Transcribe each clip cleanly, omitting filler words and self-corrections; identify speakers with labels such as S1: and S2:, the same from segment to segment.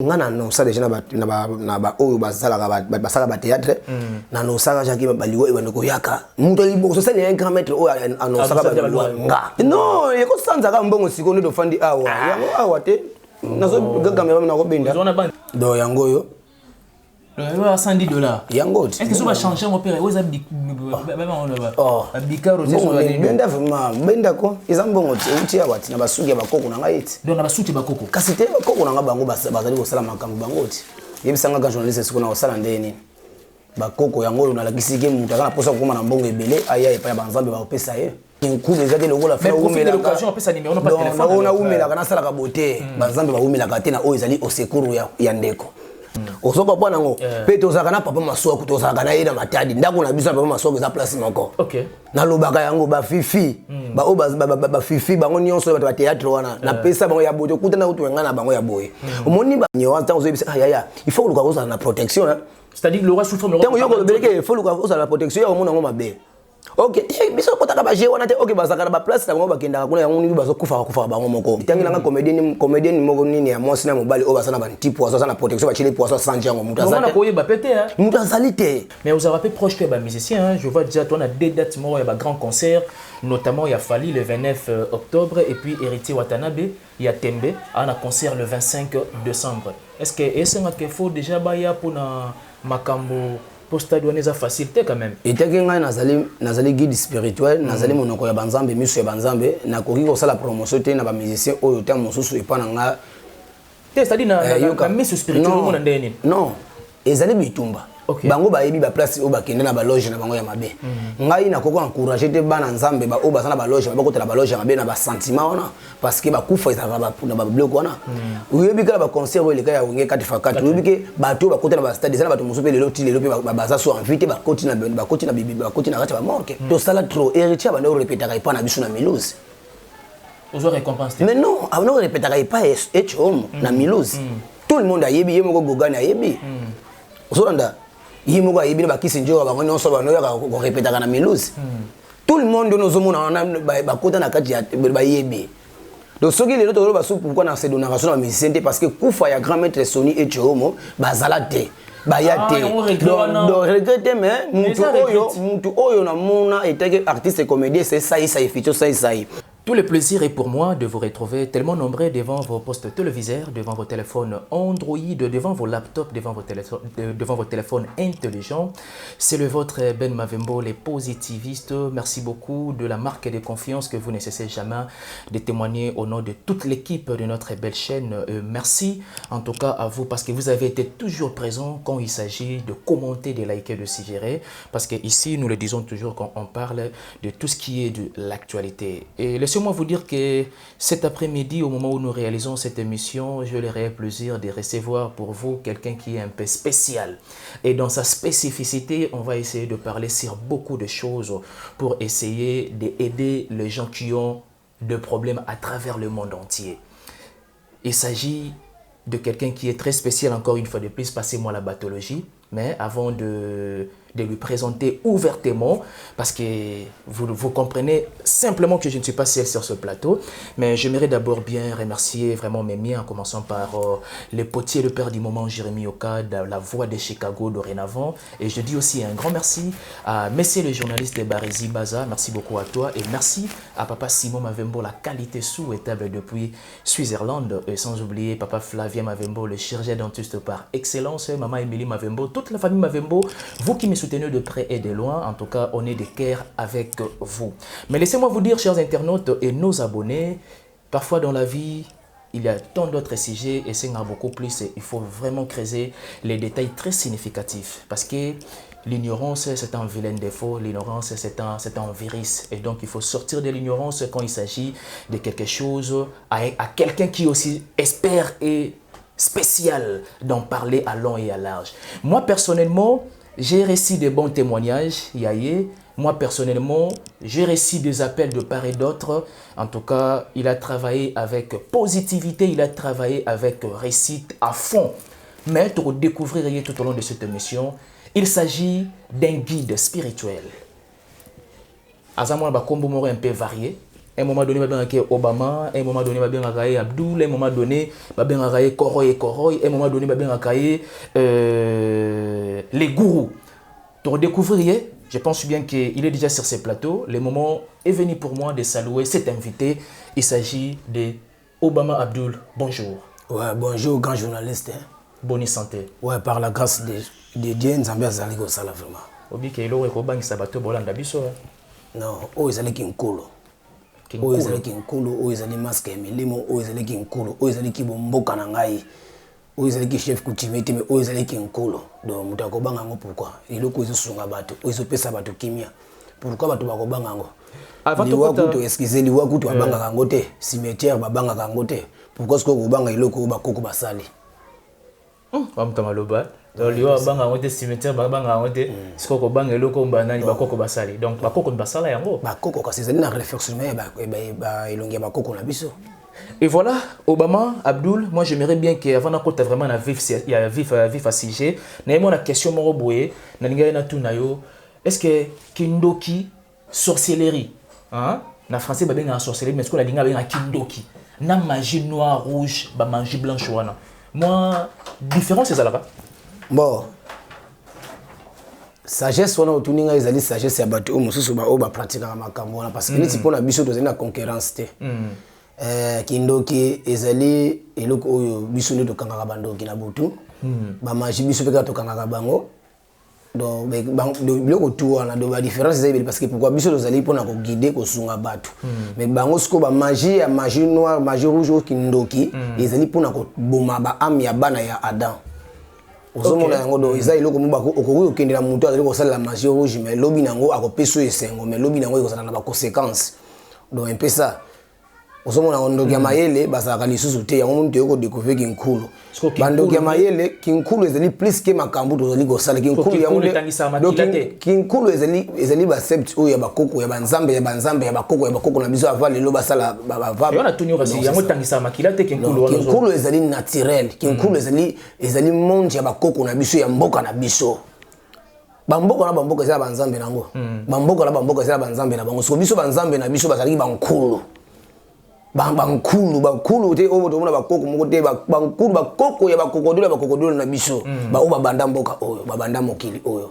S1: Nga na annonça déjà na ba oyo basalaka, basala ba théâtre. Na annonçaka jaki baliwa ebanda koyaka. Moto ya liboso osali un grand maître oyo annonçaka baliwa, nga. Non, ekosanzaka mbongo. Sikoyo nde tofandi awa, yango awa te, nazogagamela, nakobenda. Donc yango oyo.
S2: 110 $.
S1: Yango.
S2: Est-ce que so bachange yango mpe oyo eza babikaro?
S1: Benda, vraiment benda ko, eza mbongo ti euti awa ti na basuki ya bakoko na ngai ti.
S2: Donc na basuki ya bakoko?
S1: Kasi te, bakoko na ngai bango bazali kosala makambo bango ti. Yebisanga ka journaliste, sikoyo na kosala ndenge nini? Bakoko yango oyo nalakisi ke moto aza na mposa kokóma na mbongo ebele, aya epai ya banzambe, bakopesa ye. Nkubu eza te lokola naumelaka, nasalaka bote. Banzambe baumelaka te na oyo ezali au secours ya ndeko. Ozoka mpo nango mpe tozalaka na papa Maswaku, tozalaka na ye na Matadi. Ndako na biso na papa Maswaku eza place moko. Nalobaka yango, bafifi baoyo, bafifi bango nyonso, bato bathéâtre wana, napesa bango ya boye, tokutana kutu ngai na bango ya boye. Omoni banyoa, ntango ozoyebisa yaya, il faut koluka kozala na protection.
S2: C'est-à-dire le roi souffre.
S1: Ntango yo kolobeleke, il faut luka kozala na protection ya komona yango mabe. Ok te, biso kotaka baje wana te. Ok, bazalaka na baplace na bango, bakendaka kuna. Yango nini, bazokufaka kufaka bango moko. Ntangelanga comédienne moko nini ya mwasi na mobali oyo baza na banti poison, aza na protection, batieli poison, asanji yango, moto
S2: koyeba pe te.
S1: Moto azali te.
S2: Mais ozalaka mpe proche mpe ya bamusicien. Je vois déjà toi na deux dates moko ya bagrand concert, notamment ya Fally le 29 octobre et puis Héritier Watanabe ya Tembe a na concert le 25 décembre. Est ce que esengaka faut déjà baya mpona makambo po stade wana eza facile te quand même?
S1: Etaki ngai nazali guide spirituel, nazali monoko ya banzambe, miso ya banzambe. Nakoki kosala promotion te na bamusicien oyo ntango mosusu epa na nga.
S2: Te, c'est-à-dire na miso spirituel, omona ndenge nini?
S1: Non, ezali bitumba. Bango bayebi baplace oyo bakende na baloge na bango ya mabe. Ngai nakoki encourage te bana Nzambe oyo baza na baloge, bakotela baloge ya mabe na basentiment wana, parce que bakufa ezalaka na babiloko wana. Oyebi kaka baconcert oyo eleka ya Wenge 4 x 4, oyebi ke bato oyo bakota na bastade, eza na bato mosusu mpe lelo ti lelo mpe baza so envie te, bakoti na kati ya bamorgue. Tosala trop. Héritier abanda orepetaka epa na biso na Milouse.
S2: Ozwa récompense te?
S1: Mais non, abanda orepetaka epa Echomo na Milouse. Tout le monde ayebi, ye moko Gogani ayebi. Ozolanda, ye moko ayebi na bakisi nzoka, bango nyonso banoyaka korepetaka na Milouse. Tout le monde oyo ozomona wana bakota na kati ya bayebi. Donc soki lelo tozoloba su pourquoi na sedonaka so na bamusicien te, parce que kufa ya grand maître Sony Echomo, bazala te, baya te. Donc regret te, mais mutu oyo namona etaki artiste comédien, c'est Saisai Fito Saisai.
S2: Tout le plaisir est pour moi de vous retrouver tellement nombreux devant vos postes téléviseurs, devant vos téléphones Android, devant vos laptops, devant vos téléphones intelligents. C'est le vôtre Ben Mavembo, les positivistes. Merci beaucoup de la marque de confiance que vous ne cessez jamais de témoigner au nom de toute l'équipe de notre belle chaîne. Merci en tout cas à vous parce que vous avez été toujours présent quand il s'agit de commenter, de liker, de suggérer. Parce que ici, nous le disons toujours quand on parle de tout ce qui est de l'actualité. Et laissez-moi vous dire que cet après-midi, au moment où nous réalisons cette émission, j'ai le réel plaisir de recevoir pour vous quelqu'un qui est un peu spécial. Et dans sa spécificité, on va essayer de parler sur beaucoup de choses pour essayer d'aider les gens qui ont des problèmes à travers le monde entier. Il s'agit de quelqu'un qui est très spécial, encore une fois de plus, passez-moi la bathologie. Mais avant de lui présenter ouvertement, parce que vous, vous comprenez simplement que je ne suis pas seul sur ce plateau, mais j'aimerais d'abord bien remercier vraiment mes miens, en commençant par le potier, le père du moment, Jérémy Okad, la voix de Chicago dorénavant. Et je dis aussi un grand merci à messieurs les journalistes de Barézi Baza, merci beaucoup à toi, et merci à papa Simon Mavembo, la qualité souhaitable depuis Switzerland, et sans oublier papa Flavien Mavembo, le chirurgien dentiste par excellence, maman Émilie Mavembo, toute la famille Mavembo, vous qui me soutenez de près et de loin, en tout cas, on est de cœur avec vous. Mais laissez-moi vous dire, chers internautes et nos abonnés, parfois dans la vie, il y a tant d'autres sujets et c'est beaucoup plus. Il faut vraiment creuser les détails très significatifs parce que l'ignorance, c'est un vilain défaut. L'ignorance, c'est un virus. Et donc, il faut sortir de l'ignorance quand il s'agit de quelque chose à quelqu'un qui aussi espère et spécial d'en parler à long et à large. Moi, personnellement, j'ai reçu de bons témoignages, Yaye. Moi, personnellement, j'ai reçu des appels de part et d'autre. En tout cas, il a travaillé avec positivité, il a travaillé avec réussite à fond. Mais pour découvrir tout au long de cette émission, il s'agit d'un guide spirituel. Aza mwa bakombo moko un peu varié. Un moment donné, babengaka ye Obama, un moment donné, babengaka ye Abdul, un moment donné, babengaka ye Koroy et Koroy, un moment donné, babengaka ye les gourous. Pour découvrir, je pense bien qu'il est déjà sur ces plateaux. Le moment est venu pour moi de saluer cet invité. Il s'agit de Obama Abdul. Bonjour.
S1: Ouais, bonjour, grand journaliste. Hein.
S2: Bonne santé.
S1: Ouais, par la grâce de Dieu, Nzambe azali kosala vraiment.
S2: Obike eloko ekobangisa bato bolanda biso.
S1: Non, oyo ezalaki nkolo. Oyo ezalaki nkolo, oyo ezali masque ya milimo, oyo ezalaki nkolo, oyo ezalaki bomboka na ngai. Oyo ezalaki chef coutumier te, mais oyo ezalaki nkolo. Donc moto akobanga yango pourquoi? Eloko ezosunga bato, oyo ezopesa bato kimia. Pourquoi bato bakobanga yango? Liwa kutu, excuse, liwa kutu babangaka yango te, cimetière babangaka yango te. Pourquoi sikoyo kobanga eloko oyo bakoko basali?
S2: Bamuta maloba. Donc liwa babanga yango te, cimetière babanga yango te, sikoyo kobanga eloko banani bakoko basali? Donc bakoko basala yango.
S1: Bakoko, kasi ezali na réflexion ya elongi ya bakoko na biso.
S2: Et voilà, Obama, Abdul, moi j'aimerais bien qu'avant d'entrer vraiment dans vif, il y a vif, vif à sujet, na moi la question moko boye, na linga na tout na yo, est-ce que kindoki, sorcellerie, hein? Na français ba benga sorcellerie, mais est-ce que la linga benga kindoki, na magie noire, rouge, ba magie blanche wana. Moi différence ezalaka?
S1: Bon, sagesse wana otuni ngai ezali sagesse ya bato oyo mosusu oyo bapratikaka makambo wana, parce que neti mpona biso tozali na concurrence te. Kindoki ezali eloko oyo biso nde tokangaka bandoki na butu. Bamagie, biso mpe kaka tokangaka bango. Donc biloko tu wana, donc badifférence eza ebele, parce que pourquoi? Biso tozali mpona koguide, kosunga bato, mais bango sikoyo bamagie ya magie noire, magie rouge, oyo kindoki ezali mpona koboma baâme ya bana ya Adam. Ozomona yango? Donc eza eloko mo okoki kokendela moto azali kosalela magie rouge, mais lobi nango akopesa oyo esengo, mais lobi nango ekozala na baconséquence. Donc un peu ça. Ozomona, ndoki ya mayele bazalaka lisusu te. Yango moni toyei kodécouvrir kinkulu. Bandoki ya mayele, kinkulu ezali plus que makambo tozali kosala. Kinkulu yango, kinkulu ezali basepte oyo ya bakoko, ya banzambe, ya banzambe, ya bakoko, ya bakoko na biso avant lelo basala. Kinkulu ezali naturel. Kinkulu ezali monde ya bakoko na biso, ya mboka na biso. Bamboka na bamboka eza na banzambe nango. Bamboka na bamboka eza na banzambe na bango. Siko biso, banzambe na biso bazalaki bankulu, bankulu, bankulu te oyo tomona bakoko moko te, bankulu, bakoko ya bakokodolo, ya bakokodolo na biso, baoyo babanda mboka oyo, babanda mokili oyo.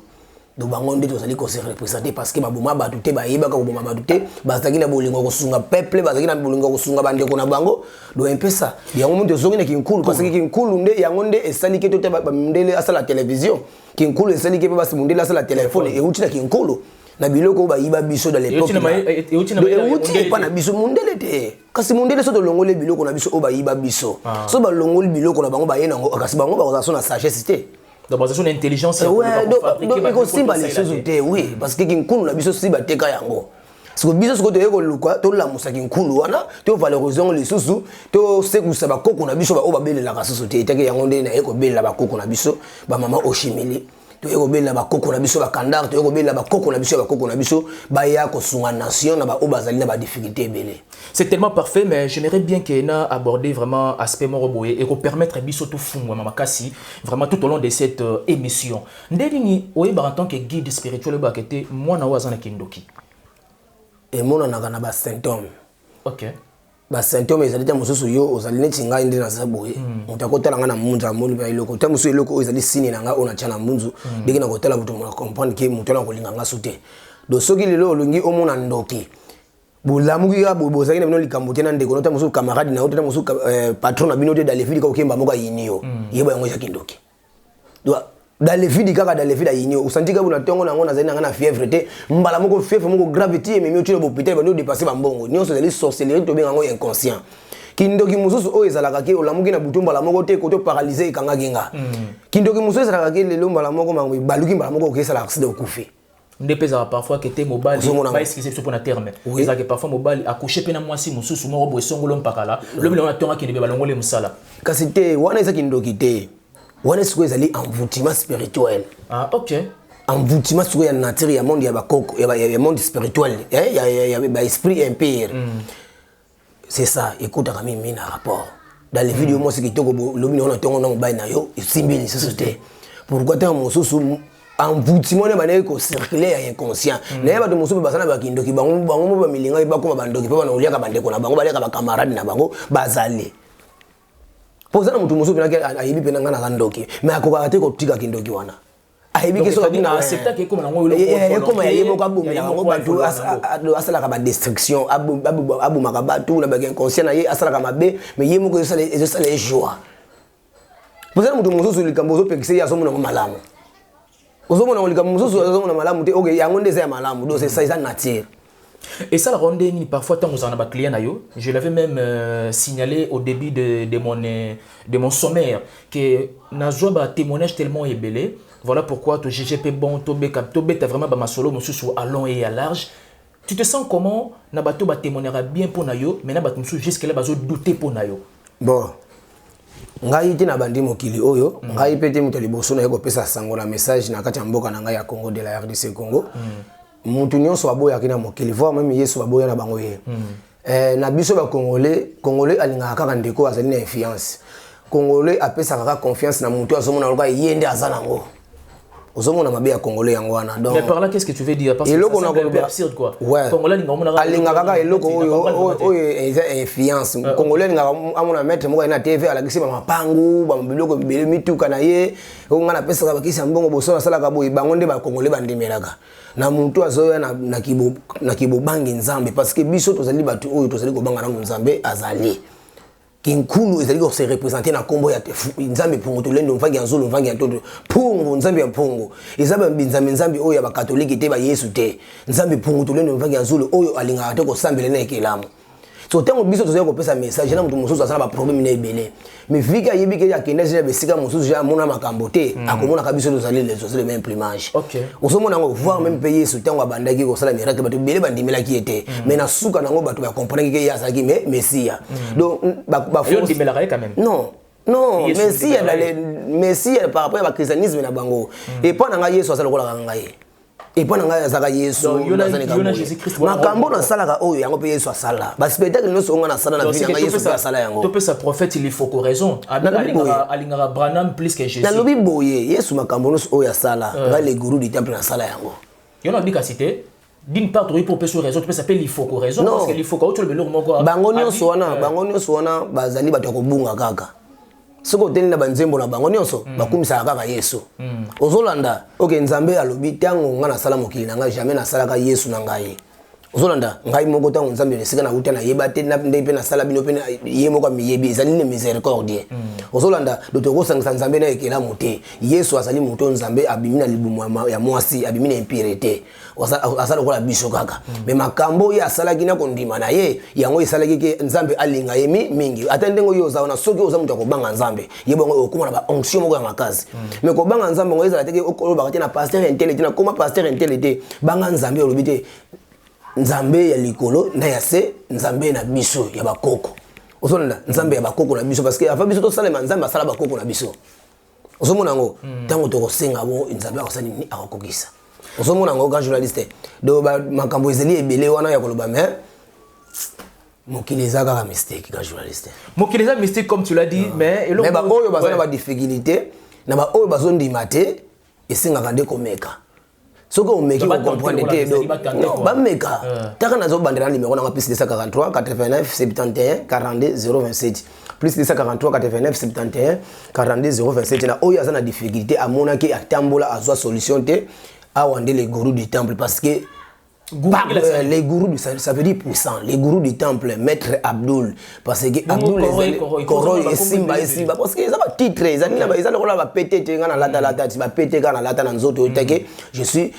S1: Donc bango nde tozali kose représenter, parce que baboma bato te, bayebaka koboma bato te, bazalaki na bolingo ya kosunga peuple, bazalaki na bolingo ya kosunga bandeko na bango. Donc un peu ça. Yango moto ezongi na kinkulu, parce que kinkulu nde yango nde esaliki to te bamindele asala télévision. Kinkulu esaliki mpe basi mundele asala telefone. Euti na kinkulu, na biloko oyo bayiba biso dans l'époque. Euti epa na biso, mundele te. Kasi mundele, so tolongoli biloko na biso oyo bayiba biso, so balongoli biloko na bango, baye nango, kasi bango bakozala so na sagesse te.
S2: Donc baza so na intelligence.
S1: Ekosimba lisusu te, oui, parce que kinkulu na biso si bateka yango. Siko biso sikoyo toye koluka tolamusa kinkulu wana, tovalorize yango lisusu, tosekusa bakoko na biso oyo babelelaka susu te. Etaki yango nde naye kobelela bakoko na biso, bamama Oshimili. Toye kobelela bakoko na biso bakandar, toye kobelela bakoko na biso ya bakoko na biso, baya kosunga nation na baoyo bazali na badifficulté ebele.
S2: C'est tellement parfait, mais j'aimerais bien qu'il ait abordé vraiment aspect moko boye et permettre biso tout fungwa makasi vraiment tout au long de cette émission. Ndenge oyeba en tant que guide spirituel, oyeba te mwana oyo aza na kindoki?
S1: Emonanaka na basymptôme. Basymptôme ezali te mosusu yo ozali neti ngai nde naza boye. Moto akotala ngai na mbunzu, amoni mpe eloko te mosusu, eloko oyo ezali signe na ngai oyo natya na mbunzu. Ndenge na kotala moto, mona comprendre que moto wana akolinga nga su te. Donc soki lelo olingi omona ndoki, bolamuki kaka boye, bozalaki na bino likambo te na ndeko no te, mosusu camarade na yo te, ta mosusu patron na bino te, dans le vide kaka okemba moko ayini yo, yeba yango ezaki ndoki. Donc dans le vide kaka, dans le vide ayini yo, osanti kaka na ntongo nango nazali nanga na fièvre te, mbala moko fièvre moko grave ti ememi otina bohôpital, bandi odépenser bambongo nyonso, ezali sorcellerie, tobenga yango inconscient. Kindoki mosusu oyo ezalaka que olamuki na butu mbala moko te, koto paralyse ekangaki nga. Kindoki mosusu ezalaka que lelo mbala moko mango ebaluki, mbala moko okesala accident, okufi.
S2: Nde mpe ezalaka parfois que te mobali, baexcuse biso mpona terme, ezalaka parfois mobali akouche mpe na mwasi mosusu moko boye esongolo mpakala, lobi nango na ntongo akende mpe balongoli mosala.
S1: Kasi te, wana eza kindoki te, wana sikoyo ezali envoûtement spirituel.
S2: Ah, ok.
S1: Envoûtement sikoyo ya nature, ya monde ya bakoko, ya monde spirituel, ya baesprit impur. C'est ça ekutaka mingi na rapport dans les vidéos. Mwasi kitoko, lobi nango na ntongo na mobali na yo esimbi lisusu te. Pourquoi? Ntango mosusu Envoûtement nde bandaki kocircule ya inconscient na ye. Bato mosusu mpe baza na bakindoki, bango bango mo bamilingaki bakóma bandoki mpe bana koliaka bandeko na bango, baliaka bacamarade na bango. Bazali mpo oza na motu mosusu mpenaki ayebi mpena ngai naza ndoki, mais akokaka te kotika kindoki wana. Ayebi ke soki ekoma ya ye moko, abomela bango bato, asalaka badestruction, abomaka bato na baka inconscient na ye, asalaka mabe, mais ye moko ezosala ye joie. Mpoza na moto mosusu, likambo ozopekisa ye, azomona yango malamu. Ozomona likambo mosusu, azomona malamu te. Ok, yango nde eza ya malamu. Donc c'est ça, eza nature.
S2: Et ça, la ronde, parfois, tant que vous en avez client, je l'avais même signalé au début de mon sommaire, que nazwa ba témoignage tellement ebele. Voilà pourquoi to GGP bon, to beka, to beta vraiment ba masolo, mosusu à long et à large. Tu te sens comment na bato ba témoignera bien pour na yo, mais na bato mosusu jusque là bazo douter pour na yo?
S1: Bon, ngai te na bandi mokili oyo. Ngai mpe te moto ya liboso naye kopesa sango na message na kati ya mboka na ngai ya Congo de la RDC Congo. Mutu nyonso aboyaki na mokili, voire même Yesu baboya na bango ye. Na biso bacongolais, congolais alingaka kaka ndeko azali na influence. Congolais apesaka kaka confiance na motu azomona lokola ye nde aza nango. Ozomona mabe ya congolais yango wana.
S2: Donc, mais par là, qu'est-ce que tu veux dire? Parce
S1: eloko na koloba,
S2: absurde quoi.
S1: Ouais.
S2: Congolais
S1: alingaka kaka eloko oyo oyo eza influence. Congolais alingaka amona maître moko aye na TV, alakisi bamapangu, biloko ebele, mituka na ye. Oyo ngai napesaka bakisi ya mbongo, boso nasalaka boye. Bango nde bacongolais bandimelaka na motu azoya na kibobangi Nzambe, parce que biso tozali bato oyo tozali kobanga nano Nzambe. Azali kinkulu, ezali kose représente na nkombo ya Nzambe Mpungu Tolendo, Mvangi ya Nzulu, Mvangi ya Ntoto, Mpungu, Nzambe ya Mpungu. Eza binzambe nzambe oyo ya bakatolike te, bayesu te. Nzambe Mpungu Tolendo, Mvangi ya Nzulu, oyo alingaka te kosambela na ekelamu. So ntango biso tozali kopesa message na moto mosusu aza na baproblème na ebele, mais viki ayebi ke akende na besika mosusu, ja amona makambo te, akomonaka biso tozali les oiseaux de même plumage. Ozomona yango, voire même mpe Yesu, ntango abandaki kosala miracle, bato ebele bandimelaki ye te, mais na suka nango bato bakomprendaki ke ye azalaki me Messia. Donc
S2: Non.
S1: Non, Messia, Messia par rapport ya bachristianisme na bango. Epa na ngai, Yesu aza lokolaka ngai. Epa na ngai azalaka Yesu. Makambo nasalaka oyo, yango mpe Yesu asala. Baspectacle nyonso oyo ngai nasala na vie na ngai, Yesu mpe asala yango.
S2: Topesa prophète Lifoko raison, alingaka Branham plus que Jésus.
S1: Nalobi boye, Yesu makambo nyonso oyo asala, ngai le gourou du temple nasala yango.
S2: Yo na bika cité, d'une part tokoki mpo opesa raison, topesa mpe Lifoko raison, parce que Lifoko auti oloba eloko moko.
S1: Bango nyonso wana, bango nyonso wana bazali bato ya kobunga kaka. Soki oteli na banzembo na bango nyonso, bakumisaka kaka Yesu. Ozolanda? Ok, Nzambe alobi, ntango ngai nasala mokili na ngai, jamais nasalaka Yesu na ngai. Ozolanda? Ngai moko, ntango Nzambe, esika nauta nayeba te, nde mpe nasala bino mpe ye moko amiyebi, ezali nde miséricordie. Ozolanda? Do tokosangisa Nzambe na ekelamu te. Yesu azali moto Nzambe abimi na libumu ya mwasi, abimi na impureté, aza lokola biso kaka. Mais makambo oyo asalaki na kondima na ye, yango esalaki ke Nzambe alinga ye mingi. Ata ndenge oyo oza wana, soki oza moto ya kobanga Nzambe, ye bongo okóma na baonction moko ya makasi. Mais kobanga Nzambe yango ezala teke olobaka te na pasteur un tel te, na koma pasteur un tel te. Banga Nzambe, olobi te Nzambe ya likolo na ya se, Nzambe na biso ya bakoko. Ozolanda? Nzambe ya bakoko na biso, parce que avant biso tosalema, Nzambe asala bakoko na biso. Ozomona yango? Ntango tokosenga bo Nzambe akosala nini? Akokokisa. Ozomona yango, grand journaliste? Donc makambo ezali ebele wana ya koloba, mais mokili eza kaka mystique, grand journaliste.
S2: Mokili eza mystique, comme tu l'as dit, mais
S1: mais baoyo baza na badifficulté, na baoyo bazondima te, esengaka nde komeka. Soki omeki, kocomprendre te. Bameka taka. Nazobandela na numéro nanga: plus 243 89 71 42 027, plus 243 89 71 42 027. Na oyo aza na difficulté, amonaki atambola, azwa solution te, awa nde le gourou du temple, parce que les gourous du, ça veut dire puissant, les gourous du temple, maître Abdul, parce que Abdul Koroy esimba esimba, parce que eza batitre, ezali eza lokola bapete te. Nga nalata lata ti bapete kaka, nalata na nzoto oyo teke je suis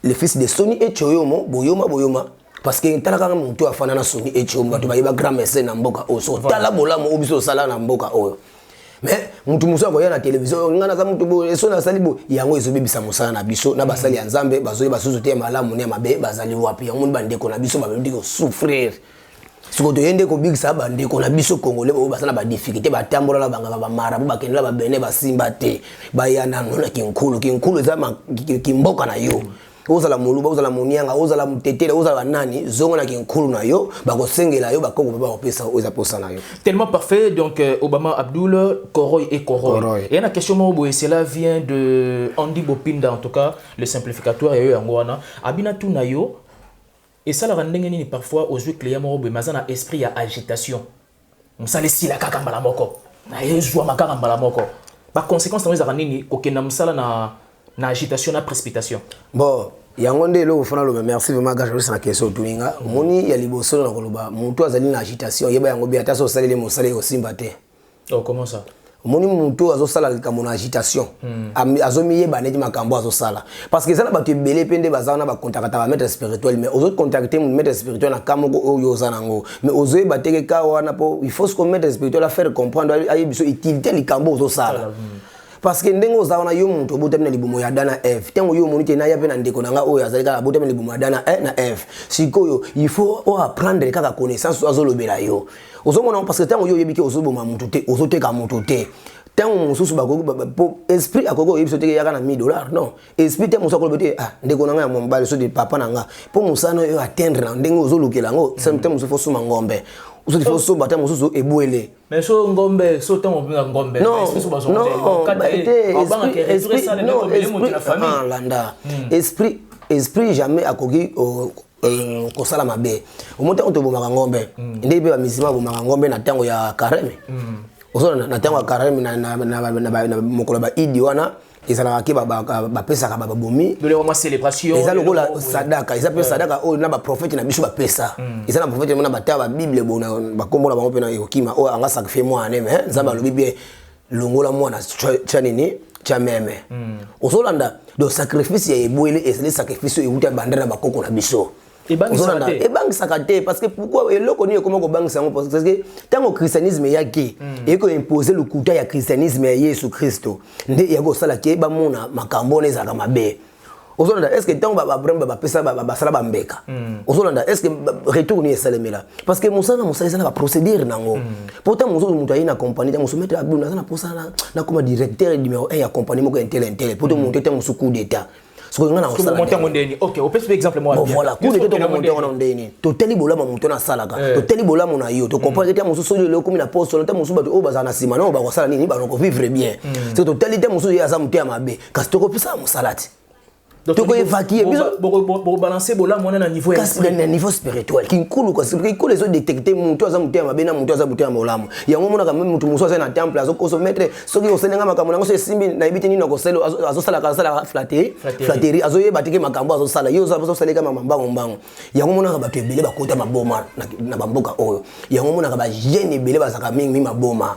S1: le fils de Soni Echoyomo Boyoma Boyoma, parce que tala kaka motu afanda na Soni Echoyomo, bato bayeba grand médecin na mboka oyo. So tala bolamu oyo biso osala na mboka oyo, mais mutu mosusu akoya na télévision: ngai naza mutu boye, eso nasali boye. Yango ezobebisa mosala na biso na basali ya Nzambe. Bazoyeba susu te ya malamu ne ya mabe bazali wapi. Yango moni bandeko na biso babandi kosouffrir. Sikoyo toye nde kobikisa bandeko na biso congolais oyo baza na badifficulté, batambola na bangaka, bamarabu, bakendela babene, basimba te. Baya nano na kinkulu. Kinkulu eza kimboka na yo. Ozala Moluba, ozala Monianga, ozala Motetela, ozala banani, zonga na kinkulu na yo, bakosengela yo, bakoko mpe bakopesa oyo eza posa na yo.
S2: Tellement parfait. Donc Obama Abdul, Koroy et Koroy.
S1: Koroy.
S2: Et la question moko boye, cela vient de Andy Bopinda, en tout cas le simplificateur ya yo yango wana. Abina tuna yo esalaka ndenge nini parfois ozwi client moko boye, maza na esprit ya agitation, mosala esila kaka mbala moko, na ye ezwama kaka mbala moko, baconséquence nango ezalaka nini, kokenda mosala na agitation, na précipitation?
S1: Bon, yango nde eloko fana loba. Merci vraiment, gage na question otuni nga. Omoni, ya liboso na koloba, motu azali na agitation, yeba yango bien, ata so osaleli mosala, ekosimba te.
S2: Oh, comment ça?
S1: Omoni, motu azosala likambo na agitation, azomiyeba neti makambo azosala, parce que eza na bato ebele mpe nde baza wana, bacontactaka bamaître spirituel, mais ozocontacte maître spirituel na ka moko oyo oza nango, mais ozoyeba teke ka wana, mpo il faut ce que maître spirituel afaire comprendre, ayebi biso utilité likambo ozosala. Parce que ndenge oza wana, yo moto obotami na libumu ya Adam na Eve, ntango yo omoni te, naya mpe na ndeko na nga oyo azali kaka abotami na libumu ya Adam na Eve. Sikoyo il faut oapprendre kaka connaissance oyo azolobela yo, ozomona, parce que ntango yo oyebi ke ozoboma motu te, ozoteka motu te, ntango mosusu bakoki po esprit akoki oyebi so te yaka na 1000 $. Non, esprit te. Mosusu akoloba te: "Ah, ndeko na ngai ya mobali, so de papa na nga, mpo mosala oyo atteindre na ndenge ozolukela yango, te mosusu fo soma ngombe, soki fo somba te, mosusu ebwele."
S2: Mais so ngombe, so ntango obenga ngombe,
S1: non, non, te, esprit, non, esprit, ah, landa esprit. Esprit jamais akoki kosala mabe. Omoni, ntango tobomaka ngombe, nde mpe bamisima babomaka ngombe na ntango ya carême. Ozona, na ntango ya carême, na mokolo ya baidi wana, ezalaka ke bapesaka babomi. Eza lokola sadaka, eza mpe sadaka oyo na baprofete na biso bapesa. Eza na prophète na bataya babible bo bakombo na bango mpe na ekokima oyo anga sacrifie mwana, mais Nzambe alobi bien: "Longola mwana, tya nini, tya meme." Ozolanda? Donc sacrifice ya ebwele ezali sacrifice oyo ewuta banda na bakoko na biso. Ebangisaka te, parce que pourquoi? Eloko nini ekoma kobangisa yango? Parce que ntango christianisme eyaki, eyaki koimpose lokuta ya christianisme ya Yesu Kristo, nde eyaki kosala ke bamona makambo wana ezalaka mabe. Ozolanda? Est ce que ntango babraham bapesa, basala bambeka, ozolanda, est ce que retour nini esalemela? Parce que mosala na mosala eza na baprocédure nango. Po ntango mosusu moto aye na compagnie, ntango mosusu: "Maître Abdul, naza na posa nakoma directeur numéro 1 ya compagnie moko intel intel." Po to moto ntango mosusu coup d'état, soki nga na
S2: kosala ndeni, ok, opesi pe exemple
S1: moko. Voilà, coup d'état, tokomonte wana ndeni toteli bolamu moto na asalaka, toteli bolamu na yo, tocomprendre te. Mosusu soki lelo okomi na poste, te mosusu bato oyo bazala na nsima nango bakosala nini? Bakovivre bien. Soki toteli te, mosusu ye aza moto ya mabe, kasi tokopesaka mosala te, tokoévacue.
S2: Bobalancer bolamu wana na niveau
S1: Kasi na niveau spirituel, kinkulu, kasi kinkulu ezodétecte motu aza motu ya mabe na motu aza motu ya molamu. Yango omonaka meme motu mosusu aza na temple, azokoso: "Maître, soki osalenga makambo nango so esimbi, nayebi te nini nakosala." Azosalaka, asalaka flatterie, azoyeba teke makambo azosala ye, ozosaleka mbango mbango. Yango omonaka bato ebele bakota maboma na bamboka oyo. Yango omonaka bajeune ebele bazalaka mingi maboma.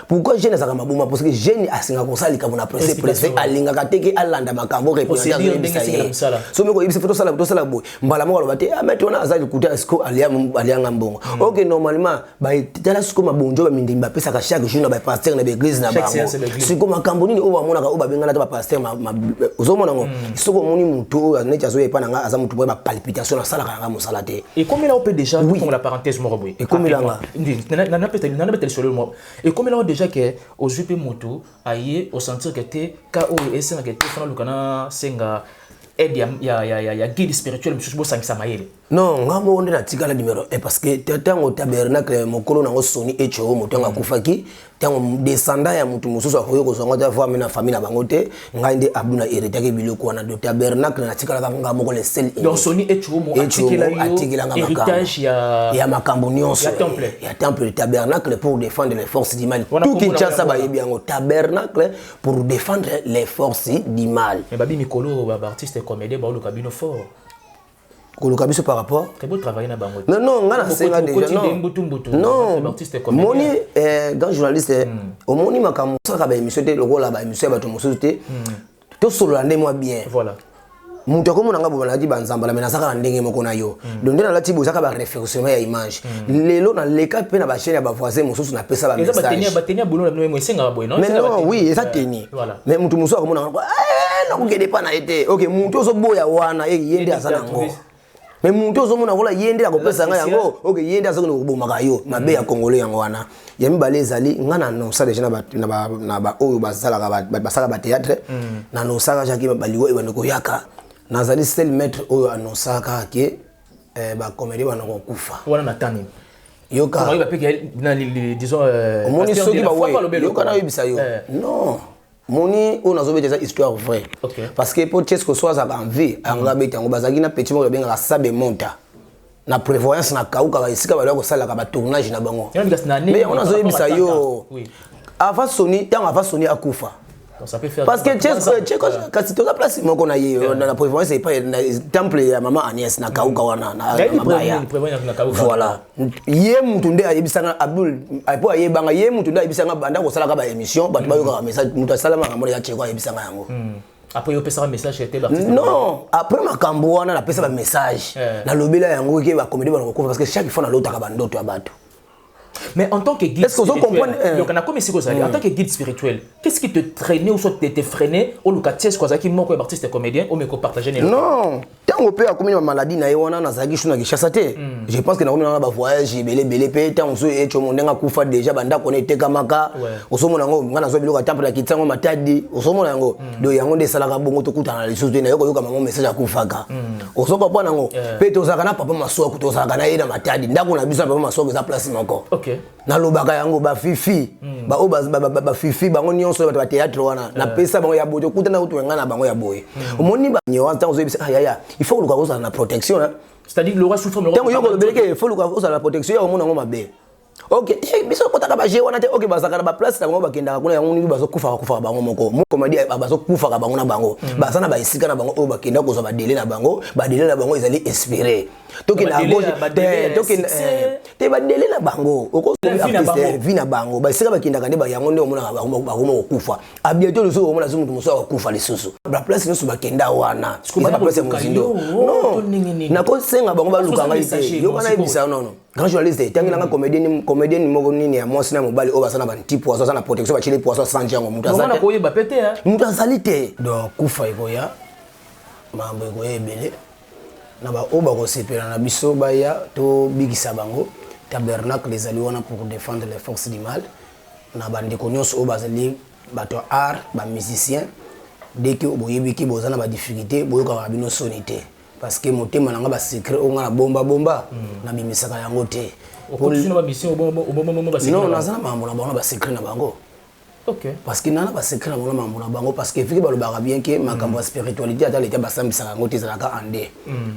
S1: Pourquoi jeune azalaka maboma? Parce que jeune asengaka kosala likambo na presse presse, alingaka te ke alanda makambo.
S2: Représenter
S1: ye, so moko oyebisi fo tosala, tosala boye, mbala moko aloba te: "Ah, maître wana aza likuta, siko alianga mbongo." Ok, normalement tala siko mabonjo bamindimi bapesaka chaque jour na bapasteur na baeglise na bango. Siko makambo nini oyo bamonaka, oyo babengana te bapasteur? Ozomona ngo, soki omoni motu oyo neti azoya epa na nga, aza motu boye, bapalpitation, nasalaka nanga mosala te.
S2: Ekomela mpe déjà, la parenthèse moko boye.
S1: Ekomelanga.
S2: Nanabetela lisolo moko. Ekomela déjà ke ozwi mpe motu aye, osentir ke te, ka oyo esengaka te, fana luka nasenga aide ya guide spirituel mosusu, bosangisa mayele.
S1: Non, nga moko nde natikala numéro 1, parce que ntango tabernacle, mokolo nango Soni Echo, moto yango akufaki, ntango descendant ya motu mosusu akoki kozwa ngo te, voire na famille na bango te, ngai nde Abdu na héritaki biloko wana. Do tabernacle natikalaka nga moko, le seul.
S2: Donc Soni Echo
S1: atikelanga
S2: héritage ya
S1: ya makambo nyonso.
S2: Ya temple.
S1: Ya temple tabernacle pour défendre les forces du mal. Tout Kinshasa bayebi yango, tabernacle pour défendre les forces du mal.
S2: Mais babi mikolo, baartiste comédien baoluka bino fort.
S1: Koluka biso par rapport?
S2: Très beau travailler na bango.
S1: Non, non, nga nasenga déjà, non, non. Moni grand journaliste, omoni makambo osalaka baémission te lokola baémission ya bato mosusu te, tosolola nde mwa bien.
S2: Voilà.
S1: Moto akomona nga boye, nalati banzambala, me nazaka na ndenge moko na yo. Donc nde nalati boye, ezaka baréflexion ya image. Lelo naleka mpe na bachaîne ya bavoisin mosusu, napesa
S2: bamessage.
S1: Mais non, oui, eza teni, mais motu mosusu akomona nga nakokende epa na ye te. Ok, motu ozoboya wana, ye nde aza nango, mais motu ozomona kola ye nde akopesa ngai yango. Ok, ye nde azokende kobomaka yo. Mabe ya Congolais yango wana. Ya mibale ezali, nga na annonça déjà na baoyo basalaka batéâtre, na annonçaka jaki baliwa ebandi koyaka. Nazali seul maître oyo annonçaka ke bacomédien bana kokufa.
S2: Wana na tani.
S1: Yoka, omoni soki bayoka, nayebisa yo, non, moni oyo nazobeta eza histoire vraie, parce que po Tiesco so azalaka en vie, yango abeta yango. Bazalaki na petit moko babengaka Sabe Monta na Prévoyance, na Kauka, esika balaki kosalaka batournage na bango. Mais yango nazoyebisa yo, avant Soni, ntango avant Soni akufa, parce que kasi toza place moko na ye na Prévoyance, epai temple ya mama Agnès na Kauka wana na mabaya. Voilà, ye mutu nde ayebisanga, Abdul, po ayebanga, ye mutu nde ayebisanga banda kosalaka baémission, bato bayokaka message. Mutu asalamaka mona ya Cheko, ayebisanga yango.
S2: Après opesaka message te?
S1: Non, après makambo wana napesa bamessage, nalobela yango ke bacomédie bana kokufa, parce que chaque fois nalotaka bandoto ya bato.
S2: Mais en tant que guide spirituel, donc on a comme si en tant que guide spirituel, qu'est-ce qui te traînait ou soit te freinait au luka Tiesco azaki moko artiste comédien ou meko partager?
S1: Non, ntango mpe akomi na maladie na ye wana, nazalaki su na Kinshasa te. Je pense que nakomi nanga bavoyage ebele ebele, mpe ntango mosusu Ecomo ndenge akufa déjà, bandako na etekamaka. Ozomona yango, ngai nazwa biloko ya temple ya Kitiango Matadi, ozomona yango. Donc yango nde esalaka bongo tokutana lisusu te. Naye koyoka mango message akufaka, ozokomprendre yango. Mpe tozalaka na papa Maswaku, tozalaka na ye na Matadi, ndako na biso na papa Maswaku eza place moko. Nalobaka yango, bafifi baoyo, bafifi bango nyonso, bato bathéâtre wana, napesa bango ya boye, tokutana kutu ngai na bango ya boye. Omoni banyewa, ntango ozoyebisa, ah yaya, il faut koluka kozala na protection.
S2: C'est-à-dire le roi souffre.
S1: Ntango yo kolobeleke, il faut luka kozala na protection ya komona yango mabe. Ok te, biso kotaka baje wana te. Ok, bazalaka na baplace na bango, bakendaka kuna. Yango nini, bazokufaka kufaka bango moko komadi, bazokufaka bango na bango. Baza na baesika na bango oyo bakenda kozwa badélai na bango. Badélai na bango ezali expiré. Tokende te, badélai na bango, vie na bango, basika bakendaka nde yango nde omonaka bakoma kokufa. Abientôt lisusu omona so moto mosusu akokufa lisusu. Baplace nyonso bakenda wana eza baplace ya mozindo. Non, nakosenga bango baluka ngai te. Yoka, nayebisa nono, grand journaliste, etangelanga comédien, comédienne moko nini ya mwasi na mobali oyo baza na banti poison, aza na protection, batieli poison, asanji yango, moto moto azali te. Donc kufa ekoya, makambo ekoya ebele na baoyo bakosepela na biso, baya tobikisa bango. Tabernacle ezali wana pour défendre les forces du mal. Na bandeko nyonso oyo bazali bato ya art, bamusicien, dès que boyebi ke boza na badifficulté, boyokaka bino soni te, parce que motema na nga, basecret oyo nga na bomba bomba, nabimisaka yango te. Non, naza na makambo na bango, na basecret na bango, parce que nana basecret na bango, na makambo na bango, parce que fiki balobaka bien ke makambo ya spiritualité, ata leta basambisaka yango te, ezalaka ande.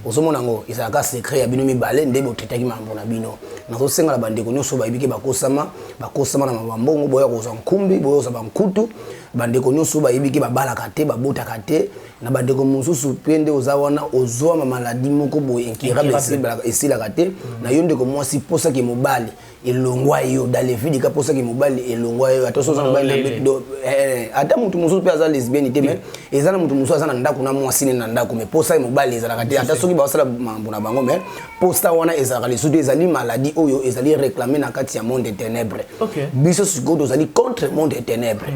S1: Ozomona yango, ezalaka secret ya bino mibale nde botraitaki makambo na bino. Nazosengala bandeko nyonso bayebi ke bakosama, bakosama na mabambongo, boya kozwa nkumbi, boya kozwa bankutu. Bandeko nyonso bayebi ke babalaka te, babotaka te, na bandeko mosusu mpe nde oza wana, ozwama maladie moko boye incurable, esilaka te na yo. Ndeko mwasi, posaki mobali elongwa yo dans le vide, ka posaki mobali elongwa yo, ata soza mobali, ata motu mosusu mpe aza lesbienne te, mais eza na motu mosusu aza na ndako na mwasi ne na ndako, mais posa ye mobali ezalaka te. Ata soki basala mambo na bango, mais posa wana ezalaka lisusu te. Ezali maladie oyo ezali réclamé na kati ya monde ténèbre. Biso sikoyo tozali contre monde ténèbre,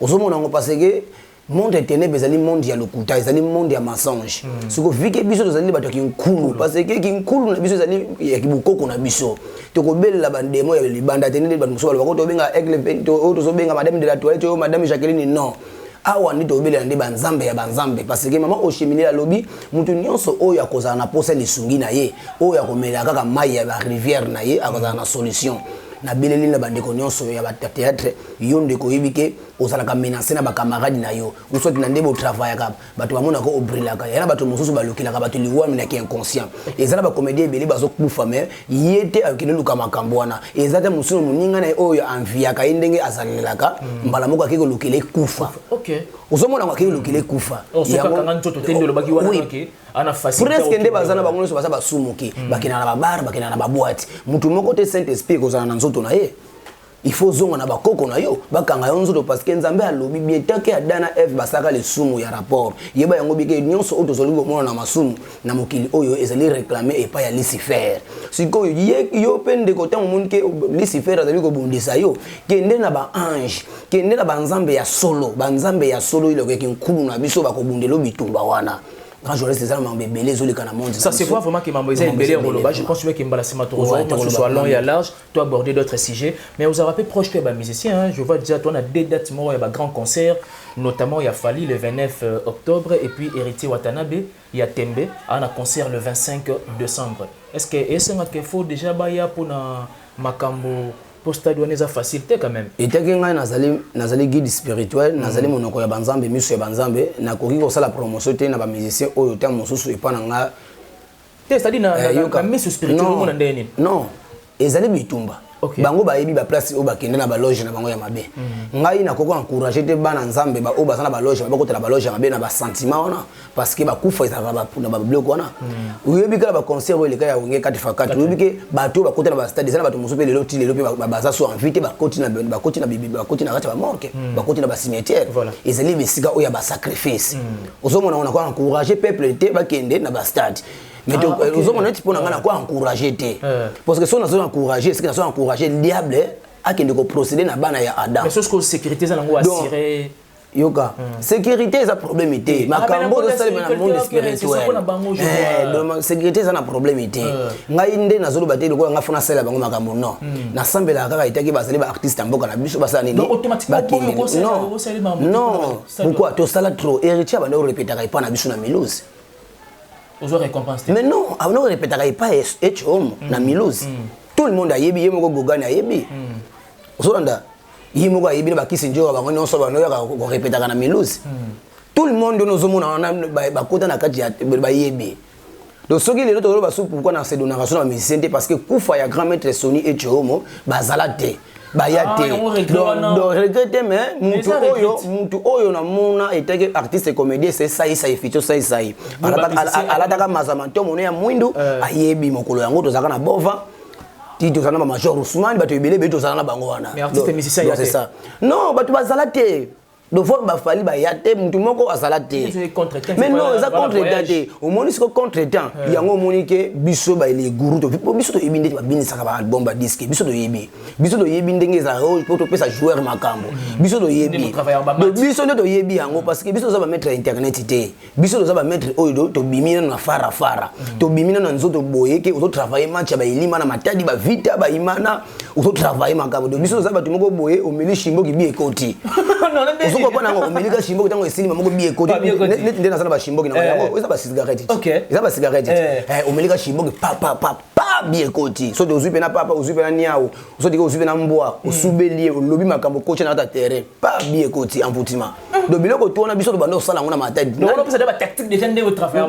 S1: ozomona yango, parce que monde ténèbre ezali monde ya lokuta, ezali monde ya mensonge. Siko vike biso tozali bato ya kinkulu, parce que kinkulu na biso ezali ya kibukoko na biso. Tokobelela bandemo ya libanda te. Nde bato mosusu balobaka tobenga aigle, oyo tozobenga madame de la toilette, oyo madame Jacqueline. Non, awa nde tobelela nde banzambe ya banzambe, parce que mama Oshemile alobi mutu nyonso oyo akozala na posa lisungi na ye, oyo akomela kaka mai ya barivière na ye, akozala na solution. Nabeleli na bandeko nyonso ya bathéâtre. Yo ndeko oyebi ke ozalaka menacé na bacamarade na yo, soit na nde botravaillaka, bato bamonaka obrilaka ya na bato mosusu, balukelaka bato liwami na inconscient. Eza na bacomédien ebele bazokufa, mais ye te akende luka makambo wana. Eza te mosusu moninga na ye oyo enviaka ye ndenge azalelaka, mbala moko akei kolukela ekufa. Ozomona ngo, akei kolukela ekufa. Presque nde baza na bango nyonso baza basumuki, bakendaka na babar, bakendaka na baboîte. Motu moko te Saint Esprit ekozala na nzoto na ye. Il faut ozonga na bakoko na yo, bakanga yo nzoto, parce que Nzambe alobi bien tant que Adam na Eve basalaka lisumu ya rapport. Yeba yango bike, nyonso oyo tozali komona na masumu na mokili oyo ezali réclamé epai ya Lucifer. Sikoyo ye yo mpe ndeko, ntango omoni ke Lucifer azali kobundisa yo, kende na baange, kende na banzambe ya solo, banzambe ya solo ilokeki nkulu na biso, bakobundela bitumba wana. Grand journaliste, eza na makambo ebele ezoleka na monde.
S2: Ça se voit vraiment que mambo eza ebele ya koloba. Je pense que mbala nsima tokozwa mosusu à long et à large to aborder d'autres sujets, mais ozala mpe proche ya bamusicien, hein. Je vois déjà toi na deux dates moko ya bagrand concert, notamment ya Fally le 29 octobre et puis Héritier Watanabe ya Tembe a na concert le 25 décembre. Est ce que esengaka faut déjà baya mpona makambo po stade wana eza facile te quand même?
S1: Etaki ngai nazali guide spirituel, nazali monoko ya banzambe, miso ya banzambe. Nakoki kosala promotion te na bamusicien oyo ntango mosusu epa na nga.
S2: Te, c'est-à-dire na miso spirituel, omona ndenge nini?
S1: Non, ezali bitumba. Bango bayebi baplace oyo bakende na baloge na bango ya mabe. Ngai nakoki encourage te bana Nzambe oyo baza na baloge, bakotela baloge ya mabe na basentiment wana, parce que bakufa ezalaka na babiloko wana. Oyebi kaka baconcert oyo eleka ya Wenge 4 x 4, oyebi ke bato oyo bakota na bastade, eza na bato mosusu mpe lelo ti lelo mpe baza so envie te. Bakoti na kati ya bamorgue, bakoti na bacimetière. Ezali bisika oyo ya basacrifice. Ozomona, ngo nako encourage peuple te bakende na bastade, mais ozomona neti mpo na ngai nako encourage te, parce que so nazo encourage, soki nazo encourage diable akende koprocéder na bana ya Adam.
S2: Mais soki sécurité eza nango assuré?
S1: Yoka, sécurité eza problème te. Makambo ozosalema na monde spirituel, sécurité eza na problème te. Ngai nde nazoloba te lokola ngai fo nasalela bango makambo. Non, nasambelaka kaka etaki bazali baartiste ya mboka na biso, basala nini? Non, pourquoi tosala trop? Héritier abanda orepetaka epa na biso na Milouse. Mais non, abanda orepetaka epa Ecom na Milouse. Tout le monde ayebi, ye moko Gogani ayebi. Ozolanda, ye moko ayebi na bakisi nzoka, bango nyonso banoyaka korepetaka na Milouse. Tout le monde ono ozomona wana bakota na kati ya bayebi. Donc soki lelo tozoloba su pourquoi na sedonaka so na bamusicien te, parce que kufa ya grand maître Sony Echomo, bazala te, baya te. Donc regret te, mais mutu oyo namona etaki artiste comédien, c'est Saisai Fitio. Saisai alataka mazama ntomono ya mwindu, ayebi mokolo yango tozalaka na bova ti tozala na bamajor Ousmane, bato ebele ebele tozala na bango wana.
S2: C'est
S1: ça. Non, bato bazala te, devoir bafali baya te, mutu moko azala te. Mais non, eza contre-temps te. Omoni siko contre-temps yango, omoni ke biso baele guru, biso toyebi ndeti babinisaka baalbum, badisque. Biso toyebi ndenge ezalaka oyo po topesa joueur makambo. Biso toyebi, biso nde toyebi yango, parce que biso toza bamaître ya internet te. Biso toza bamaître oyo tobimi nano na farafara, tobimi nano na nzoto boye ke ozotravaille match ya baelima na Matadi, bavita baimana, ozotravaille makambo. Donc biso toza bato moko boye, omeli shimboki, bi ekoti. Ozokopa nango, omelika shimboki, ntango esilima moko bi ekoti. Neti nde naza na bashimboki na yango, eza basigarete, eza basigarete. Omelika shimboki, pa pa pa pa, bi ekoti. Soki ozwi mpe na papa, ozwi mpe na niau, soki ozwi mpe na mbwa, osubeli ye, olobi makambo, okoti na kati ya terrain, pa, bi ekoti, envoûtement. Donc biloko to wana, biso tobanda kosala yango na Matadi.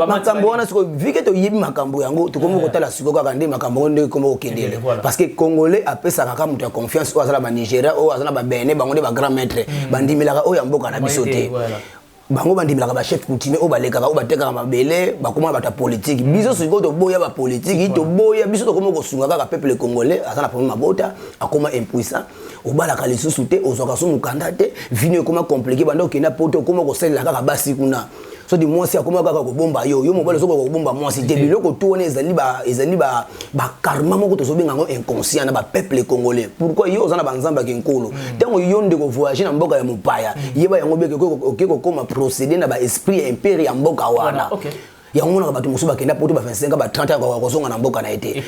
S1: Makambo wana sikoyo, vu que toyebi makambo yango, tokomi kotala sikoyo kaka nde makambo yango nde komi kokendele, parce que Congolais apesaka kaka moto ya confiance oyo aza na Banigéria, oyo aza na Babene. Bango nde bagrand maître, bandimelaka oyo ya mboka na biso te. Bango bandimelaka bachef coutumier oyo balekaka, oyo batekaka mabele, bakóma na bato ya politike. Biso sikoyo toboya bapolitike, toboya. Biso tokóma kosunga kaka peuple congolais aza na problème, mabota akóma impuissant, obalaka lisusu te, ozwaka so mokanda te, vino ekóma compliqué, banda okenda poto, okóma kosalela kaka basi kuna. Soki mwasi akóma kaka kobomba yo, yo mobali ozokoka kobomba mwasi te. Biloko tu wana ezali bakarma moko tozobenga yango inconscient na bapeuple congolais. Pourquoi yo oza na banzambe ya nkolo, ntango yo nde kovoyage na mboka ya mopaya, yeba yango beke oke kokóma procédé na baesprit ya impere ya mboka wana. Yango monaka bato mosusu bakenda poto ba 25, ba 30, akoka kozonga na mboka na ye te,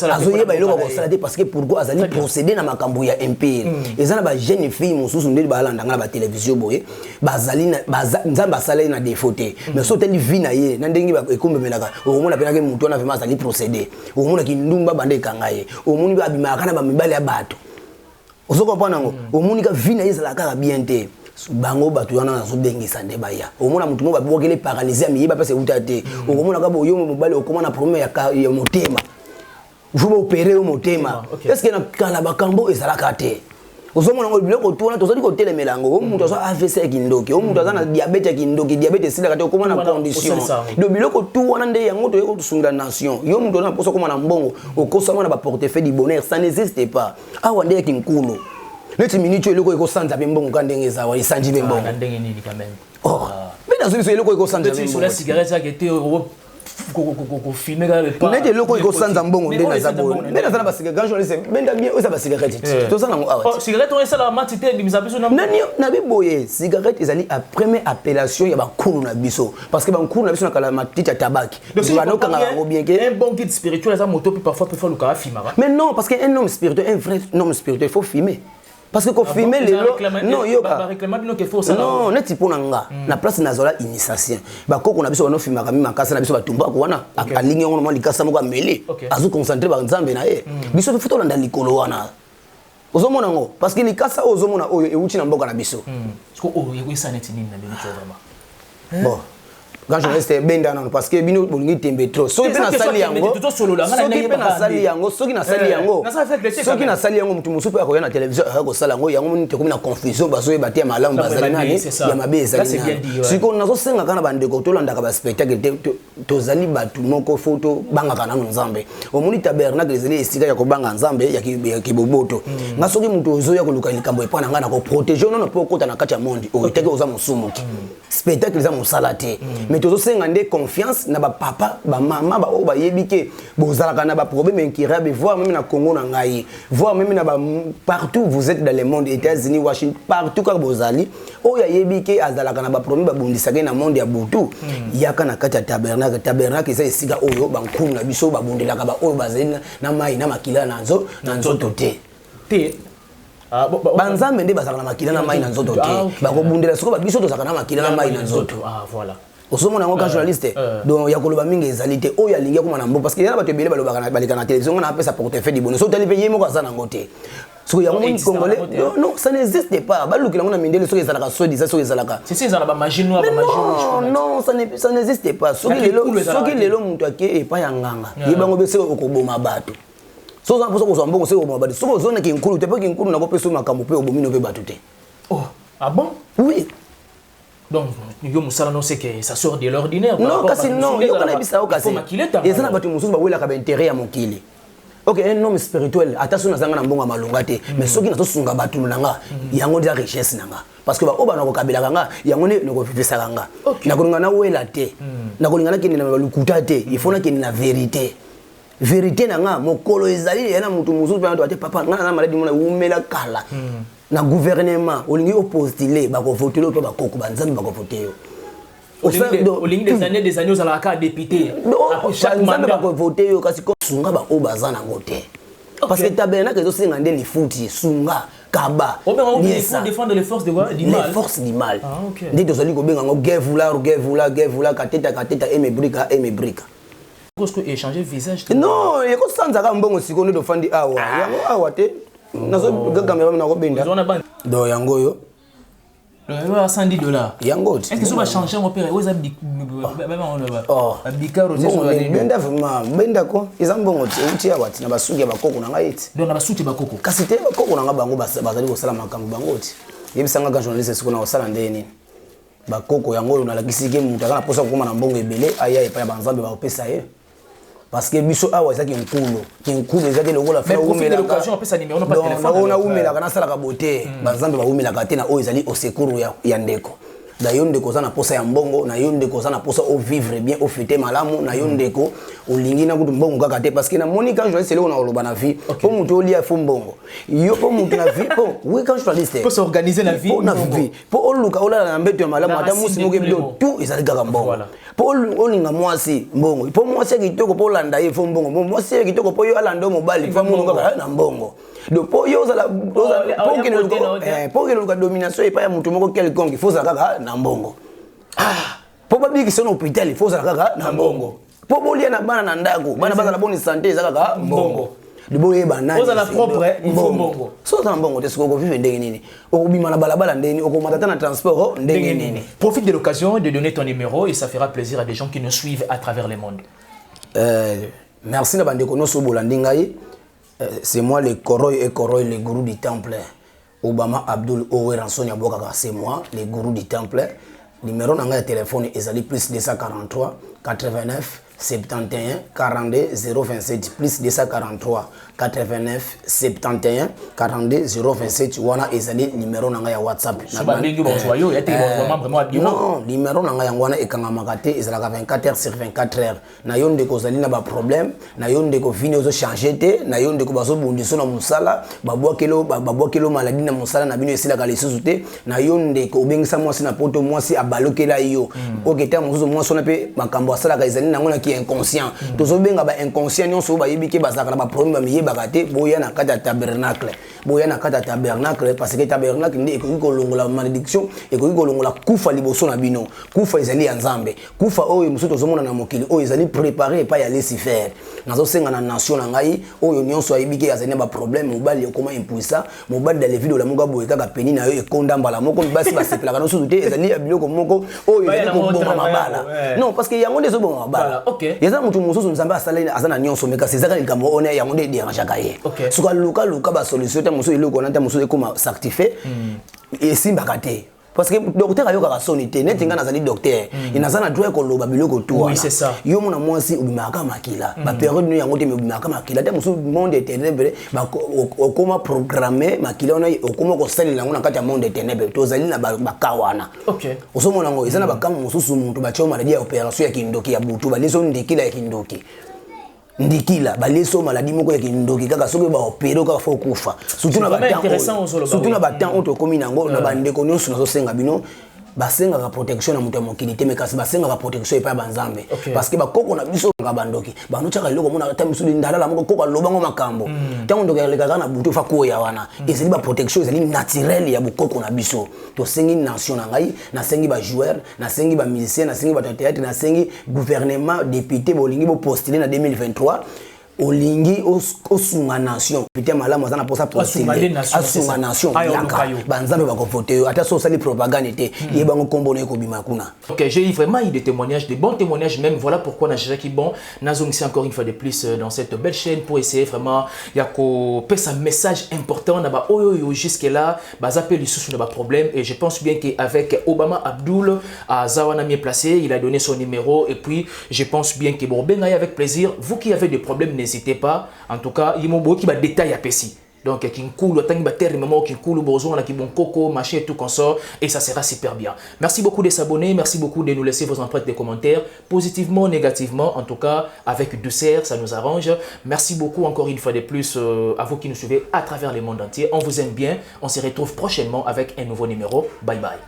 S1: azoyeba eloko akosala te. Parce que pourquoi? Azali procédé na makambo ya empire. Eza na bajeune fille mosusu nde balandanga na batelevizio boye, bazali, Nzambe asala ye na défaut te, mais so otali vie na ye na ndenge ekombemelaka, okomona mpenaki motu wana vraiment azali procédé. Okomonaki ndumba banda ekanga ye, omoni abimaka na bamibali ya bato. Ozo comprendre yango? Omoni ka vie na ye ezalaka kaka bien te. Bango bato wana nazobengisa nde baya. Okomona motu moko babwakeli paralysie ya miyeba, mpasi euta te. Okomona kaka boyo mobali okoma na problème ya motema, faut baopérer yo motema. Est ce que na kala bakambo ezalaka te? Ozomona yango, biloko tu wana tozali kotelemela yango. O moto aza AVC ya kindoki, o moto aza na diabète ya kindoki, diabète esilaka te, okoma na condition. Donc biloko tu wana nde yango toyei kosunga nation. Yo moto oza na mposa okoma na mbongo, okosama na baportefeuille du bonheur, ça n'existe pas. Awa nde yaki nkulu neti miniti oyo, eloko ekosanza mpe mbongo ka ndenge eza wana, esanji mpe mbongo. Mpe nazwi biso eloko ekosanza.
S2: Kofumer kaka.
S1: Neti eloko ekosanza mbongo nde naza boye, nde naza na bacigarette. Grand journaliste, benda bien, oyo eza bacigarette ti toza nango awa.
S2: Cigarette oyo esalaka mati te, ebimisa biso
S1: na nani nabi boye. Cigarette ezali a première appellation ya bankulu na biso, parce que bankulu na biso na kala, matiti ya tabaki banokanga bango bien ke
S2: Un bon guide spirituel eza moto mpe parfois mpe luka afimaka.
S1: Mais non, parce que un homme spirituel, un vrai homme spirituel, il faut fumer, parce que kofumer lelo, non, yoka, non, neti mpo na nga, na place nazala initiation, bakoko na biso banofimaka mi makasa na biso, batumbako wana, alingi yango mwa likasa moko, ameli, azoconcentre banzambe na ye. Biso mpe tolanda likolo wana, ozomona yango, parce que likasa oyo ozomona oyo ewuti na mboka na biso. Bon, grand journaliste, benda nano, parce que bino bolingi tembe trop. Soki mpe nasali yango, soki mpe nasali yango, soki nasali yango, soki nasali yango, motu mosusu mpe akoya na télévision, aya kosala yango. Yango moni tekomi na confusion, bazoyeba te ya malamu bazali nani, ya mabe ezali nani. Sikoyo nazosengaka na bandeko, tolandaka baspectacle te. Tozali bato moko, fo tobangaka nano Nzambe. Omoni, tabernacle ezali esika ya kobanga Nzambe, ya kiboboto. Nga soki moto ozoya koluka likambo epai na ngai, na koprotéger nono mpo okota na kati ya monde oyo teke oza mosumuki. Spectacle eza mosala te, mais tozosenga nde confiance na bapapa, bamama baoyo bayebi ke bozalaka na baproblème incurable, voire même na Congo na ngai, voire même na ba partout vous êtes dans le monde, États-Unis, Washington, partout kaka bozali, oyo ayebi ke azalaka na baproblème, babundisaka ye na monde ya butu, yaka na kati ya tabernacle. Tabernacle eza esika oyo bankulu na biso babundelaka baoyo bazali na mai na makila na nzoto te.
S2: Te.
S1: Banzambe nde bazalaka na makila na mai na nzoto te, bakobundela. Sikoyo biso tozalaka na makila na mai na nzoto. Ozomona yango ka journaliste. Donc ya koloba mingi ezali te. Oyo alingi akoma na mbongo, parce que eza na bato ebele balobaka, baleka na télévision, nga na apesa portefeuille libone. So otali mpe, ye moko aza nango te. Soki yango moni Congolais, non, non, ça n'existe pas. Balukela yango na mindele. Soki ezalaka soi-disant, soki ezalaka, non, non, ça n'existe pas. Soki lelo moto ake epai ya nganga, yebango mpe soki okoboma bato, soki oza mposa kozwa mbongo, soki okoboma bato, soki ozonaki nkulu te, mpo kinkulu nakopesa makambo mpe obomino mpe bato te.
S2: Oh, ah bon?
S1: Oui.
S2: Donc yo mosala no, c'est que ça sort de l'ordinaire.
S1: Non, kasi non, yoka na yebisa yo, kasi eza na bato mosusu bawelaka baintérêt ya mokili. Ok, un homme spirituel, ata soki nazanga na mbongo ya malonga te, mais soki nazosunga bato na nga, yango nde richesse na nga, parce que baoyo bana kokabelaka nga, yango nde nakofefesaka nga. Nakolinga nawela te, nakolinga nakende na balukuta te, il faut nakende na vérité. Vérité na nga, mokolo ezali ya na motu mosusu mpe te. Papa, nga na maladi mona wumela kala na gouvernement, olingi opostule, bakovote yo mpe bakoko banzambe bakovote yo.
S2: Olingi des années, des années ozalaka député.
S1: Nzambe bakovote yo, kasi sunga baoyo baza nango te, parce que tabernacle ezosenga nde lifuti. Sunga, kaba.
S2: Défendre les forces de quoi?
S1: Du mal. Les forces du mal. Ah, okay. Nde tozali kobenga yango gevula, gevula, gevula, kateta, kateta, emebrika, emebrika.
S2: Échanger visage.
S1: Non, ekosanzaka mbongo. Sikoyo nde tofandi awa, yango awa te, nazogakamera, nakobenda. Donc yango oyo.
S2: 110 $.
S1: Yango.
S2: Est-ce que so bachange yango mpe, oyo eza
S1: babikaro? Benda vraiment, benda ko, eza mbongo ti euti awa ti na basuki ya bakoko na ngai ti.
S2: Donc na basuki ya bakoko.
S1: Kasi te, bakoko na ngai bango bazali kosala makambo bango ti. Yebisanga ka journaliste, sikoyo na kosala ndenge nini? Bakoko yango oyo nalakisi ke moto aza na mposa kokóma na mbongo ebele, aya epai ya banzambe, bakopesa ye, parce que biso awa ezaki nkulu, kinkulu ezaki lokola nawumelaka, nasalaka bo te. Banzambe bawumelaka te na oyo ezali osekuru ya ndeko na yo. Ndeko oza na posa ya mbongo, na yo ndeko oza na posa ovivre bien, ofete malamu na yo, ndeko olingi na kutu mbongo kaka te, parce que namoni quand journaliste, eloko na koloba na vie, mpo moto olia fo mbongo, yo mpo moto na vie, mpo oui, quand journaliste,
S2: po s'organiser na vie.
S1: Na vie, mpo oluka olala na mbeto ya malamu, ata musi moko ebido tout, ezali kaka mbongo. Mpo olinga mwasi, mbongo. Mpo mwasi ya kitoko, mpo olanda ye, fo mbongo. Mwasi ya kitoko, mpo yo alanda yo mobali, mpo amono kaka na mbongo. Donc mpo yo ozala, mpo okende luka domination epai ya motu moko quelconque, fo ozala kaka na mbongo. Mpo babikisa na hôpital, fo ozala kaka na mbongo. Mpo bolia na bana na ndako, bana bazala bonne santé, eza kaka mbongo. Boyeba
S2: nani mbongo.
S1: So oza na mbongo te, sikoyo okovivre ndenge nini? Okobima na balabala ndenge nini? Okomata ata na transport ndenge nini?
S2: Profite de l'occasion de donner ton numéro et ça fera plaisir à des gens qui nous suivent à travers le monde.
S1: Merci na bandeko nyonso bolandi ngai. C'est moi le Koroy et Koroy, le gourou du temple, Obama Abdul Owe Ranson abokaka. C'est moi le gourou du temple. Numéro na ngai ya telefone ezali plus 243 89. 71 42 027, plus 243 89 71 42 027. Wana ezali numéro na ngai ya WhatsApp.
S2: So babengi, bazwa yo ya te, bazwa membre moko ya bureau?
S1: Non, numéro na ngai yango wana, ekangamaka te, ezalaka 24 heures sur 24 heures. Na yo ndeko ozali na baproblème, na yo ndeko vie ozochange te, na yo ndeko bazobundisa na mosala, babwakelo maladie na mosala na bino, esilaka lisusu te, na yo ndeko obengisa mwasi na Poto, mwasi abalokela yo, oke te, mosusu mwasi wana mpe makambo asalaka ezali nango na ki inconscient. Tozobenga ba inconscient nyonso oyo bayebi ke bazalaka na baproblème, bamiyebaka te, boya na kati ya tabernacle, boya na kati ya tabernacle, parce que tabernacle nde ekoki kolongola malédiction, ekoki kolongola kufa liboso na bino. Kufa ezali ya Nzambe. Kufa oyo mosusu tozomona na mokili oyo ezali préparé epai ya Lucifer. Nazosenga na nation na ngai, oyo nyonso ayebi ke azali na baproblème, mobali okoma impuissant, mobali dalevide, olamuka boye kaka peni na yo ekonda mbala moko, basi basepelaka nosusu te, ezali ya biloko moko oyo ezali koboma mabala. Non, parce que yango nde ezoboma mabala. Eza motu mosusu, Nzambe asali, aza na nyonso, mais kasi ezaka likambo oyo, yango nde edérangeaka ye. Soki alukaluka basolution te, mosusu eloko wana te, mosusu ekoma certifié, esimbaka te, parce que docteur ayokaka soni te. Neti ngai nazali docteur, naza na droit ya koloba biloko tu wana. Yo mona mwasi obimaka makila, bapériode no yango te, mais obimaka makila te, mosusu monde de ténèbre okoma programme makila wana, okoma kosalela yango na kati ya monde de ténèbre. Tozali na baka wana, ozomona yango, eza na bakambo mosusu, moto batia maladie ya opération ya kindoki ya butu, balesi ndikila ya kindoki, ndikila balesi maladie moko ya kindoki kaka, soki baopérer kaka faut okufa, surtout na batemps oyo tokomi nango. Na bandeko nyonso, nazosenga bino, basengaka protection na moto ya mokili te, mais kasi basengaka protection epai ya banzambe, parce que bakoko na biso ka bandoki banotiaka eloko, mona ata mosusu ndalala moko, koko alobango makambo, ntango ndoki alekaka na butu, fa koya wana. Ezali baprotection, ezali naturele ya bokoko na biso. Tosengi nation na ngai, nasengi bajoueur, nasengi bamusicien, nasengi bato ya théâtre, nasengi gouvernement, député bolingi bopostule na 2023, olingi osunga nation, député malamu aza na mposa postule, asunga nation, yaka, banzambe bakovote yo, ata so osali propagande te, yebango nkombo na ekobima kuna.
S2: Ok, j'ai vraiment eu des témoignages, des bons témoignages même. Voilà pourquoi na bon, nazongisi encore une fois de plus dans cette belle chaîne pour essayer vraiment ya kopesa message important na ba oyo yo jusque là baza pe lisusu na ba problème. Et je pense bien qu'avec Obama Abdul aza wana mieux placé, il a donné son numéro et puis je pense bien que bon benga avec plaisir, vous qui avez des problèmes, n'hésitez pas. En tout cas, il m'a qui ba détail apesi. Donc, kinkulu, atangi ba terme moko kinkulu, besoin na kibonkoko, machin et tout consort, et ça sera super bien. Merci beaucoup de s'abonner, merci beaucoup de nous laisser vos empreintes des commentaires, positivement, négativement, en tout cas, avec douceur, ça nous arrange. Merci beaucoup encore une fois de plus à vous qui nous suivez à travers le monde entier. On vous aime bien, on se retrouve prochainement avec un nouveau numéro. Bye bye.